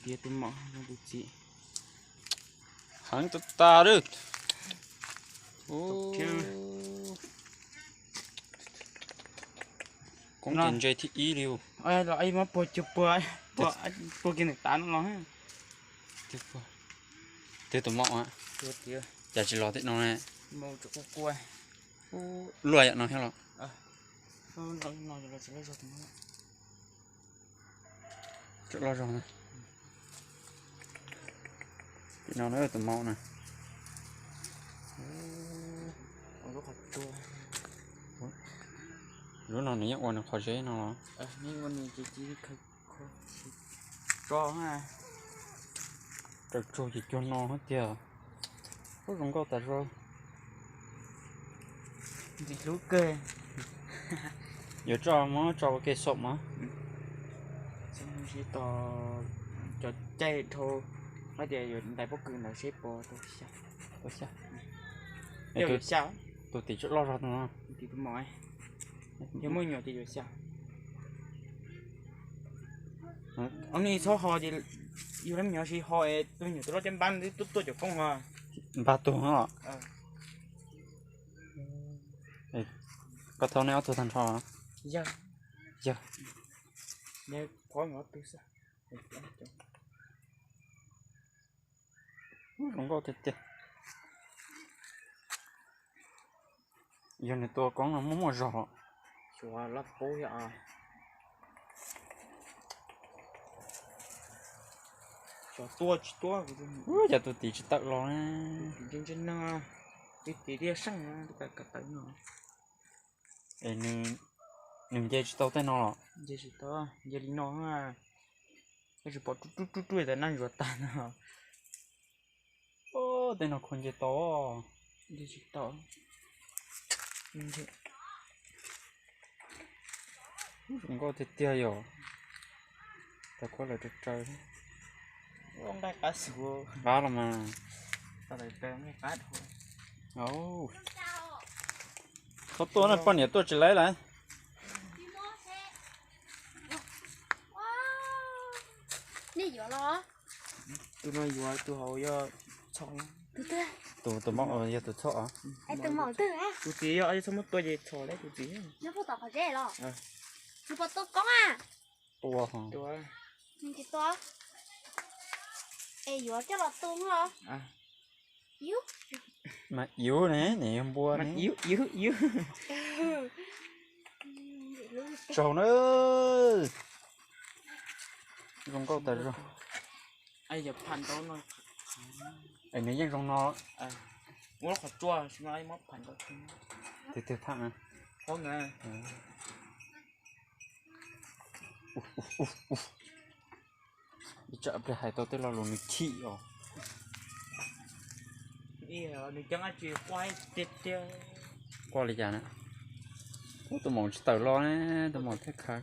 Tias tus maum tus txiv heev tas tas lawm. Koob ces ntse thib ib li. Los muab puag cuag puag, puag kiag ntawm tav no los. Twb tus maum, cas tsis los tim no ne? Luaj yam no thiab los. Tseem loj zog na. Tim no na tus maum na. Lub no nws yeej ua nws qhov zeb no los. Raws tsug ces cuag no thiab tiag. Ub, zoo nkauj tas zog. Ntxim hlub kawg. Yuav tso muab tso ua ke xaum mas. Sib tos cov caij dhau, hais tias yuav ntais pob kws ntawd seb puas tau xya. Puas xya? Yog yuav xya. Tus tim tseem loj zog no. Tus tim tus maum, yog muaj nyuam ces yuav xya. Ob nig txhob ho ces yus lab me nyuam sis ho es tus me nyuam tus loj caj npab twb tuaj tuaj cov koob ho. Npab tus no. Koj thauj nej ob tug tag nrho. Yog. Yog. Qhov ob tug xwb. Zoo nkauj tiag tiag. Yog nws tua koob no muaj muaj zog. Xyov lab pub yog. Xyov tua tsis tua. Ub, cas tus tim tsis tawm los ne? Ntsej ntsej no, tus tim tiaj seej no, tus kav tawm no. Es nws nce tsis tau tej no los? Nce tsis tau, nce li no, tab sis pom rub rub rub rub tas nab ntsuav tag no. Tej no khuv nce tau. Nce tsis tau. Zoo nkauj tiag tiag yom. Tau kuab lawv raws raws. Nqaij qab xwb. Qab los mas. Txhob tuaj na, poj niam tuaj tsis laib lawm. Nej yuav los? Tus no yuav, tus hauv yog txhom. Tus, tus maum yog tus txhom. Tus tim yog txhob muab tua ces txhom lawm tus tim. Nws puas tom qhov zeb los? Nws puas tua koob a? Tua. Nws tsis tua. Es yuav coj los tu los? Mas yus ne, nim yog npua ne. Tsaug na. Zoo nkauj tas zog. Es nws yeej zoo no. Tus twg tham na? Ib tsam pliag hais tau tej lo lus nws chim os. Quaj li cas na? Ub, tus maum tsis tawm los ne, tus maum thiaj khav.